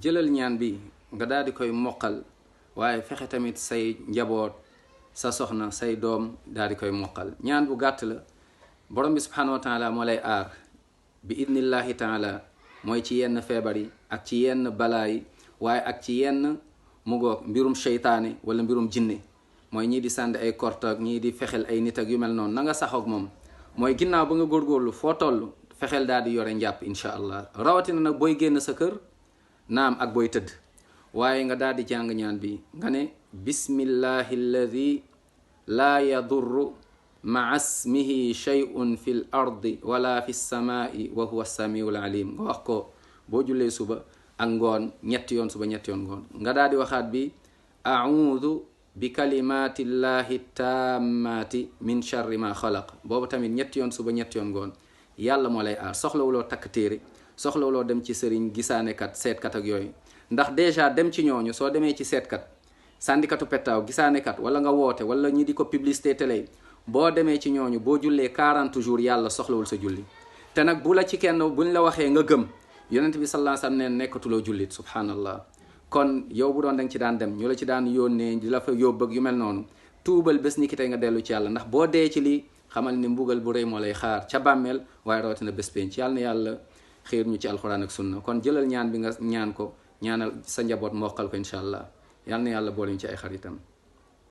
jëlal ñaan bi nga daal di koy mokkal waaye fexe tamit say njaboot sa soxna say doom daal di koy mokkal. ñaan bu gàtt la, borom bi subhanahu wa taala moo lay aar bi idnillahi taala, mooy ci yenn feebar yi ak ci yenn balaa yi, waaye ak ci yenn mu ngoog mbirum seytaane wala mbirum jinne, mooy ñii di sànni ay korte ak ñii di fexel ay nit ak yu mel noonu. na nga saxoog moom, mooy ginnaaw ba nga góorgóorlu foo toll fexeel daal di yore njàpp incha allah. rawatina nag booy génn sa kër naam ak booy tëdd, waaye nga daal di jàng ñaan bi nga ne bismillahi alladi laa yadurru maa ismihi shay'un fi l ardi wala fi samaai wa huwa samiul alim. nga wax ko boo jullee suba ak ngoon ñetti yoon suba ñetti yoon ngoon. nga daal di waxaat bi audu bi kalimatillahi tammati min charri ma xalaq, boobu tamit ñetti yoon suba ñetti yoon ngoon. yàlla moo lay aar, soxlawuloo takk téere, soxlawuloo dem ci sëriñ gisaanekat seetkat ak yooyu, ndax dèjà dem ci ñooñu soo demee ci seetkat sàndikatu pettaaw gisaanekat wala nga woote wala ñi di ko publicité télé, boo demee ci ñooñu boo jullee 40 jours yàlla soxlawul sa julli. te nag bu la ci kenn buñ la waxee nga gëm, yonent bi sallallahu alayhi wasallam neen nekkatuloo jullit, subhanallah. kon yow bu doon da nga ci daan dem ñu la ci daan yónnee di la fa yóbbu ak yu mel noonu, tuubal bés ni ki tey nga dellu ci yàlla, ndax boo dee ci lii xamal ni mbugal bu rëy moo lay xaar ca bàmmeel, waaye rawatina bés penc. yàlla na yàlla xiir ñu ci alxuraan ak sunna. kon jëlal ñaan bi nga ñaan ko, ñaanal sa njaboot mokkal ko incha allah. yàlla na yàlla boole ñu ci ay xaritam.